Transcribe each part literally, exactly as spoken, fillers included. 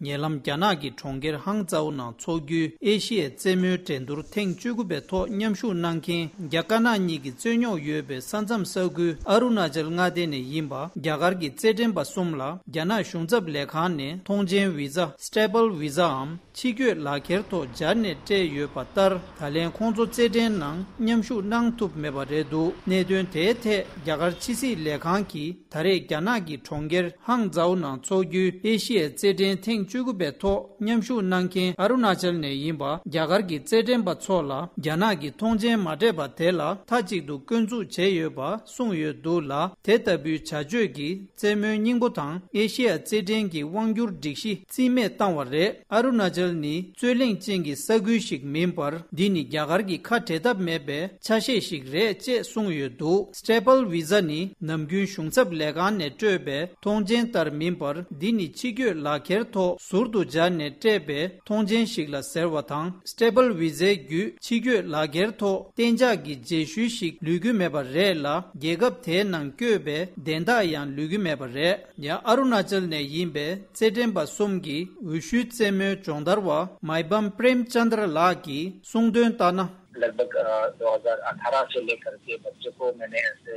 ཉེ་ལམ་རྒྱ་ནག་གི་གྲོང་ཁྱེར་ཧང་ཙའུ་ནང་འཚོགས་རྒྱུའི་ཨེ་ཤི་ཡའི་རྩེད་མོའི་འགྲན་བསྡུར་ཐེངས་བཅུ་དགུ་པའི་ཐོག་མཉམ་ཞུགས་གནང་མཁན་རྒྱ་དཀར་ནག་གཉིས་ཀྱི་རྩོད་རྙོག་ཡོད་པའི་ས་མཚམས་ས་ཁུལ་ཨ་རུ་ན་ཅལ་མངའ་སྡེ་ནས་ཡིན་པ་རྒྱ་གར་གྱི་རྩེད་འགྲན་པ་གསུམ་ལ་རྒྱ་ནག་གཞུང་ཚབ་ལས་ཁང་ནས་མཐོང་མཆན་བི་ཛ་སི་ཊེ་པལ་བི་ཛའམ། ཕྱི་སྐྱོད་ལག་འཁྱེར་ཐོག་སྦྱར་ནས་སྤྲད་ཡོད་པ་ལྟར། ད་ལན་ཁོང་ཚོ་རྩེད་འགྲན་ནང་མཉམ་ཞུགས་གནང་ཐུབ་མེད་པ་རེད་འདུག་གནད་དོན་དེའི་ཐད་རྒྱ་གར་ཕྱི་སྲིད་ལས་ཁང་གིས་ད་རེས་རྒྱ་ནག་གི་གྲོང་ཁྱེར་ཧང་ཛའོ་ནང་འཚོགས་རྒྱུའི་ཨེ་ཤི་ཡའི་རྩེད་འགྲན་ཐེངས་བཅུ་དགུ་པའི་ཐོག་མཉམ་ཞུགས་གནང་མཁན་ཨ་རུ་ན་ཅལ་ནས་ཡིན་པ་རྒྱ་གར་གྱི་རྩེད་འགྲན་པ་ཚོ་ལ་རྒྱ་ནག་གིས་མཐོང་མཆན་མ་སྤྲད་པ་དེ་ལ་མཐའ་གཅིག་ཏུ་སྐྱོན་འཛུགས་བྱས་ཡོད་པ་གསུངས་ཡོད་འདུག་ལ། དེ་ལྟ་བུའི་བྱ་སྤྱོད་ཀྱིས། རྩེད་མོའི་སྙིང་པོ་དང་ཨེ་ཤེ་ཡ་རྩེད་འགྲན་གྱི་དབང་སྒྱུར་སྒྲིག་གཞི་རྩིས་མེད་བཏང་བ་རེད། ཨ་རུ་ན་ཅལ་ནི་རྩོད་གླེང་ཅན་གྱི་ས་ཁུལ་ཞིག་མིན་པར། འདི་ནི་རྒྱ་གར་གྱི་ཁ་བྲལ་ཐབས་མེད་པའི་ཆ་ཤས་ཤིག་རེད་ཅེས་གསུངས་ཡོད་འདུག་སི་ཊེ་པལ་བི་ཛ་ནི་ནམ་རྒྱུན་གཞུང་ཚབ་ལས་ཁང་ནས་སྤྲོད་པའི་མཐོང་མཆན་ལྟར་མིན་པར། འདི་ནི་ཕྱི་སྐྱོད་ལག་འཁྱེར་ཐོག་ཟུར་དུ་སྦྱར་ནས་སྤྲད་པའི་མཐོང་མཆན་ཞིག་ལ་ཟེར་བ་དང་། སི་ཊེ་པལ་བི་ཛའི་བརྒྱུད་ཕྱི་སྐྱོད་ལག་འཁྱེར་ཐོག་གཏན་འཇགས་ཀྱི་རྗེས་ཤུལ་ཞིག་ལུས་རྒྱུ་མེད་པ་རེད་ལ། རྒྱལ་ཁབ་དེའི་ནང་བསྐྱོད་པའི་བདེན་རྟགས་ཡང་ལུས་རྒྱུ་མེད་པ་རེད། ཡང་ཨ་རུ་ན་ཅལ་ནས་ཡིན་པའི་རྩེད་འགྲན་པ་གསུམ་གྱི་འོས་ཤུལ་རྩེད་མོའི་སྦྱོང་བརྡར་བ་མའི་བམ་པྲེམ་ཅན་དྲ་ལགས་ཀྱིས་གསུངས་དོན་ལྟར་ན། लगभग अ, दो हज़ार अठारह से लेकर के बच्चों को मैंने ऐसे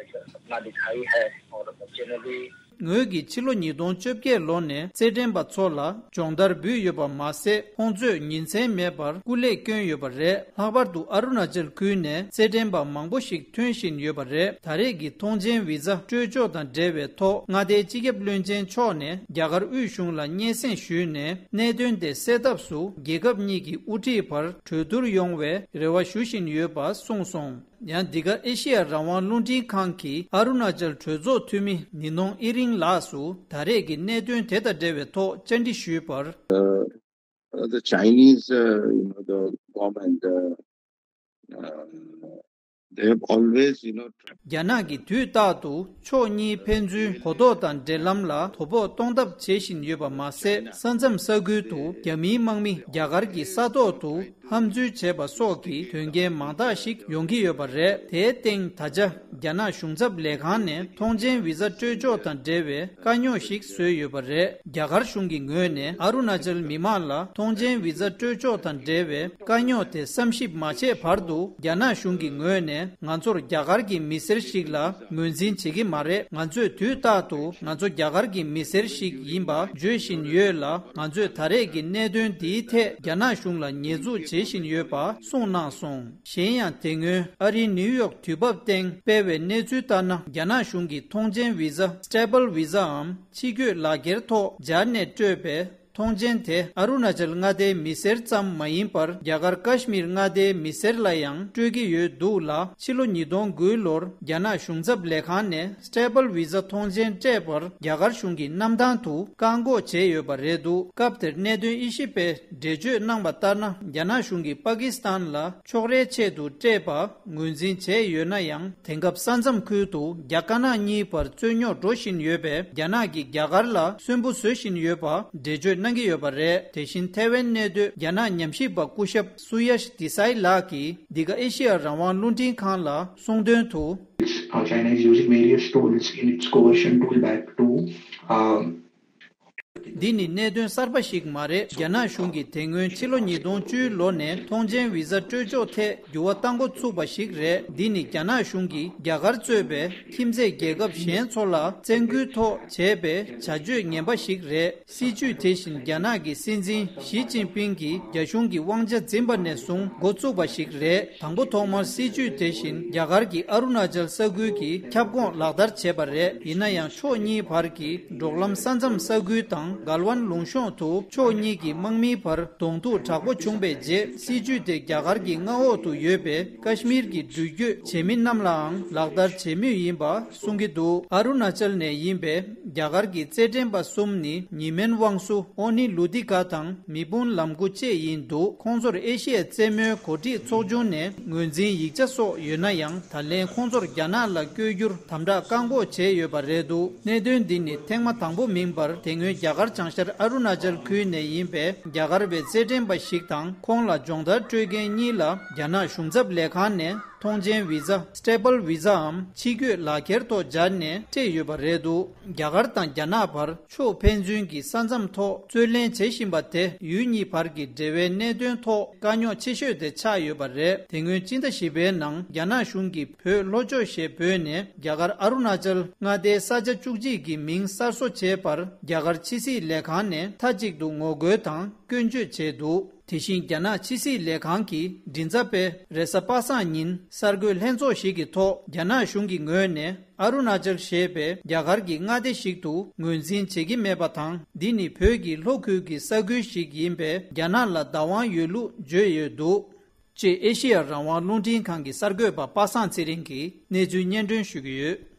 एक सपना दिखाई है और बच्चे ने भी ངོས་ཀྱིས་ཕྱི་ལོ་ཉིས་སྟོང་བཅོ་བརྒྱད་ལོ་ནས་རྩེད་འགྲན་པ་ཚོ་ལ་སྦྱོང་བརྡར་འབུལ་ཡོད་པ་མ་ཟད། ཁོང་ཚོས་ཉིན་མཚན་མེད་པར་སྐུ་ལས་བསྐྱོན་ཡོད་པ་རེད། ལྷག་པར་དུ་ཨ་རུ་ན་ཅལ་ཁུལ་ནས་རྩེད་འགྲན་པ་མང་པོ་ཞིག་ཐོན་བཞིན་ཡོད་པ་རེད། ད་རེས་ཀྱི་མཐོང་མཆན་བི་ཛ་སྤྲོད་ཕྱོགས་དང་འབྲེལ་བའི་ཐོག་མངའ་སྡེའི་སྤྱི་ཁྱབ་བློན་ཆེན་མཆོག་ནས་རྒྱ་གར་དབུས་གཞུང་ལ་སྙན་སེང་ཞུས་ནས། གནད་དོན་དེ་སེལ་ཐབས་སུ་རྒྱལ་ཁབ་གཉིས་ཀྱི་དབུ་ཁྲིད་བར་གྲོས་བསྡུར་ཡོང་བའི་རེ་བ་ཞུ་བཞིན་ཡོད་པ་གསུངས་སོང་། ཡང་འདི་ག་ཨེ་ཤེ་ཡ་རང་དབང་རླུང་འཕྲིན་ཁང་གིས་ཨ་རུ་ན་ཅལ་གྲོས་ཚོགས་འཐུས་མི་ནི་ནོང་ཨི་རིང་ལགས་སུ་ད་རེས་ཀྱི་གནད་དོན་དེ་དང་འབྲེལ་བའི་ཐོག་བཅར་འདྲི་ཞུས་པར། Uh, the Chinese, uh, you know, the government, uh, uh, they have always, you know, tried རྒྱ་ནག་གིས་དུས་རྟག་ཏུ་ཕྱོགས་གཉིས་ཕན་ཚུན་གོ་རྟོགས་དང་འབྲེལ་ལམ་ལ་དོ་ཕོག་གཏོང་ཐབས་བྱེད་བཞིན་ཡོད་པ་མ་ཟད། ས་མཚམས་ས་ཁུལ་དུ་རྒྱ་མིའི་དམག་མི་རྒྱ་གར་གྱི་ས་ཐོག་ཏུ་ཧམ་འཛུལ་བྱས་པ་སོགས་ཀྱི་དོན་རྐྱེན་མང་དག་ཞིག་ཡོང་གི་ཡོད་པ་རེད། དེའི་སྟེང་ད་ཆ་རྒྱ་ནག་གཞུང་ཚབ་ལས་ཁང་ནས་མཐོང་མཆན་བི་ཛ་སྤྲོད་ཕྱོགས་དང་འབྲེལ་བའི་དཀའ་རྙོག་ཞིག་བཟོས་ཡོད་པ་རེད། རྒྱ་གར་གཞུང་གི་ངོས་ནས་ཨ་རུ་ན་ཅལ་མི་མང་ལ་མཐོང་མཆན་བི་ཛ་སྤྲོད་ཕྱོགས་དང་འབྲེལ་བའི་དཀའ་རྙོག་དེ་བསམ་ཞིབ་མ་བྱས་བར་དུ། རྒྱ་ནག་གཞུང་གི་ངོས་ནས་ང་ཚོར་རྒྱ་གར་གྱི་མི་སེར་ཞིག་ལ་ངོས་འཛིན་བྱེད་ཀྱི་མ་རེད། ང་ཚོས་དུས་རྟག་ཏུ་ང་ཚོ་རྒྱ་གར་གྱི་མི་སེར་ཞིག་ཡིན་པ་བརྗོད་བཞིན་ཡོད་ལ། ང་ཚོས་ད་རེས་ཀྱི་གནད་དོན་འདིའི་ཐད་རྒྱ་ནག་གཞུང་ལ་ཉེས་འཛུགས་བྱེད་བཞིན་ཡོད་པ་གསུངས་གནང་སོང་། གཞན་ཡང་། དེ་སྔོན་ཨ་རིའི་ནིའུ་ཡོག་དུས་བབ་སྟེང་སྤེལ་བའི་གནས་ཚུལ་ལྟར་ན། རྒྱ་ནག་གཞུང་གིས་མཐོང་མཆན་བི་ཛ་སི་ཊེ་པལ་བི་ཛའམ་ཕྱི་སྐྱོད་ལག་འཁྱེར་ཐོག་སྦྱར་ནས་སྤྲོད་པའི་མཐོང་མཆན་དེ་ཨ་རུ་ན་ཅལ་མངའ་སྡེའི་མི་སེར་ཙམ་མ་ཡིན་པར། རྒྱ་གར་ཀ་ཤི་མིར་མངའ་སྡེའི་མི་སེར་ལ་ཡང་སྤྲོད་ཀྱི་ཡོད་འདུག་ལ། ཕྱི་ལོ་ཉིས་སྟོང་དགུ་ལོར་རྒྱ་ནག་གཞུང་ཚབ་ལས་ཁང་ནས་སི་ཊེ་པལ་བི་ཛ་མཐོང་མཆན་སྤྲད་པར་རྒྱ་གར་གཞུང་གིས་གནམ་ཐང་དུ་བཀག་འགོག་བྱས་ཡོད་པ་རེད་འདུག་སྐབས་དེར་གནད་དོན་དབྱེ་ཞིབ་པས་འགྲེལ་བརྗོད་གནང་བ་ལྟར་ན། རྒྱ་ནག་གཞུང་གིས་པ་ཀི་སི་ཐན་ལ་ཕྱོགས་རེའི་ཆེད་དུ་སྤྲད་པ་ངོས་འཛིན་བྱས་ཡོད་ན་ཡང་། དེང་སྐབས་ས་མཚམས་ཁུལ་དུ་རྒྱ་དཀར་ནག་གཉིས་བར་རྩོད་རྙོག་འགྲོ་བཞིན་ཡོད་པས། རྒྱ་ནག་གིས་རྒྱ་གར་ལ་གསོན་པོ་བཟོ་བཞིན་ཡོད་པ་འགྲེལ་བརྗོད་གནང་གི་ཡོད་པ་རེད། དེ་བཞིན་ཐའེ་ཝན་གནས་སྡོད་རྒྱ་ནག་ཉམས་ཞིབ་པ་སྐུ་ཞབས་སུ་ཡ་ཤི་དི་སའི་ལགས་ཀྱིས་འདི་ག་ཨེ་ཤེ་ཡ་རང་དབང་རླུང་འཕྲིན་ཁང་ལ་གསུངས་དོན་དུ། Uh, China is using various tools in its coercion tool bag to, um, འདི་ནི་གནད་དོན་གསར་པ་ཞིག་མ་རེད། རྒྱ་ནག་གཞུང་གིས་དེ་སྔོན་ཕྱི་ལོ་ཉིས་སྟོང་བཅུ་ལོ་ནས་མཐོང་མཆན་བི་ཛ་སྤྲོད་ཕྱོགས་ཐད་འགྱུར་བ་གཏང་འགོ་ཚུགས་པ་ཞིག་རེད། འདི་ནི་རྒྱ་ནག་གཞུང་གིས་རྒྱ་གར་གཙོས་པའི་ཁྱིམ་མཚེས་རྒྱལ་ཁབ་གཞན་ཚོ་ལ་བཙན་སྐུལ་ཐོག་བྱས་པའི་བྱ་སྤྱོད་ངན་པ་ཞིག་རེད། སྲིད་བྱུས་དེ་བཞིན་རྒྱ་ནག་གི་སྲིད་འཛིན་ཞི་ཅིན་ཕིང་གིས་རྒྱ་གཞུང་གི་དབང་ཆ་འཛིན་པ་ནས་བཟུང་འགོ་བཙུགས་པ་ཞིག་རེད། དང་པོ་ཐོག་མར་སྲིད་བྱུས་དེ་བཞིན་རྒྱ་གར་གྱི་ཨ་རུ་ན་ཅལ་ས་ཁུལ་གྱི་ཁྱབ་ཁོངས་ལག་བསྟར་བྱས་པ་རེད། ཡིན་ན་ཡང་ཕྱོགས་གཉིས་བར་གྱི་འབྲོག་ལམ་ས་མཚམས་ས་ཁུལ་དང་གལ་ཝན་ལུང་གཤོང་དུ་ཕྱོགས་གཉིས་ཀྱི་དམག་མིའི་བར་གདོང་ཐུག་དྲག་པོ་བྱུང་བའི་རྗེས། སྲིད་བྱུས་དེ་རྒྱ་གར་གྱི་མངའ་འོག་ཏུ་ཡོད་པའི་ཀ་ཤི་མིར་གྱི་འགྲུལ་སྐྱོད་བྱེད་མི་རྣམས་ལའང་ལག་བསྟར་བྱེད་མུས་ཡིན་པ་གསུང་གི་འདུག་ཨ་རུ་ན་ཅལ་ནས་ཡིན་པའི་རྒྱ་གར་གྱི་རྩེད་འགྲན་པ་གསུམ་ནི་ཉི་མེན་ཝང་སུ། ཨོ་ནི་ལུ་ཏི་ཀ་དང་མི་དཔུང་ལམ་དགུ་བཅས་ཡིན་འདུག་ཁོང་ཚོར་ཨེ་ཤི་ཡའི་རྩེད་མོའི་འགོ་ཁྲིད་ཚོགས་ཆུང་ནས་ངོས་འཛིན་ཡིག་ཆ་སོགས་ཡོད་ན་ཡང་། ད་ལན་ཁོང་ཚོར་རྒྱ་ནག་ལ་བསྐྱོད་རྒྱུར་དམ་དྲག་བཀག་འགོག་བྱས་ཡོད་པ་རེད་འདུག་གནད་དོན་འདི་ནི་ཐེངས་མ་དང་པོ་མིན་པར། དེ་སྔོན་རྒྱ་གར་བྱང་ཤར་ཨ་རུ་ན་ཅལ་ཁུལ་ནས་ཡིན་པའི་རྒྱ་གར་བའི་རྩེད་འགྲན་པ་ཞིག་དང་། ཁོང་ལ་སྦྱོང་བརྡར་སྤྲོད་མཁན་གཉིས་ལ་རྒྱ་ནག་གཞུང་ཚབ་ལས་ཁང་ནས། ཐོངས་མཆན་བི་ཛ། སི་ཊེ་པལ་བི་ཛའམ་ཕྱི་སྐྱོད་ལག་ཁྱེར་ཐོག་སྦྱར་ནས་སྤྲད་ཡོད་པ་རེད་འདུག་རྒྱ་གར་དང་རྒྱ་ནག་བར་ཕྱོགས་ཕན་ཚུན་གྱི་ས་མཚམས་ཐོག་རྩོད་ལེན་བྱེད་བཞིན་པ་དེ་ཡུལ་གཉིས་བར་གྱི་འབྲེལ་བའི་གནད་དོན་ཐོག་དཀའ་རྙོག་ཆེ་ཤོས་དེ་ཆགས་ཡོད་པ་རེད། དེ་སྔོན་སྤྱི་ཟླ་བཞི་པའི་ནང་རྒྱ་ནག་གཞུང་གིས་བོད་ལྷོ་ཕྱོགས་ཞེས་འབོད་ནས་རྒྱ་གར་ཨ་རུ་ན་ཅལ་མངའ་སྡེའི་ས་ཆ་བཅུ་གཅིག་གི་མིང་གསར་བཟོ་བྱས་པར་རྒྱ་གར་ཕྱི་སྲིད་ལས་ཁང་ནས་མཐའ་གཅིག་ཏུ་ངོ་རྒོལ་དང་སྐྱོན་བརྗོད་བྱས་འདུག་དེ་བཞིན་རྒྱ་ནག་ཕྱི་སྲིད་ལས་ཁང་གིས་མགྲིན་ཚབ་པས་རེས་གཟའ་པ་སངས་ཉིན་གསར་འགོད་ལྷན་ཚོགས་ཤིག་གི་ཐོག་རྒྱ་ནག་གཞུང་གི་ངོས་ནས་ཨ་རུ་ན་ཅལ་ཞེས་པའི་རྒྱ་གར་གྱི་མངའ་སྡེ་ཞིག་ཏུ་ངོས་འཛིན་བྱེད་ཀྱི་མེད་པ་དང་། འདི་ནི་བོད་ཀྱི་ལྷོ་ཁུལ་གྱི་ས་ཁུལ་ཞིག་ཡིན་པས་རྒྱ་ནག་ལ་བདག་དབང་ཡོད་ལུགས་བརྗོད་ཡོད་འདུག་ཅེས་ཨེ་ཤེ་ཡ་རང་དབང་རླུང་འཕྲིན་ཁང་གི་གསར་འགོད་པ་པ་སངས་ཚེ་རིང་གིས་གནས་ཚུལ་སྙན་སྒྲོན་ཞུ་གི་ཡོད།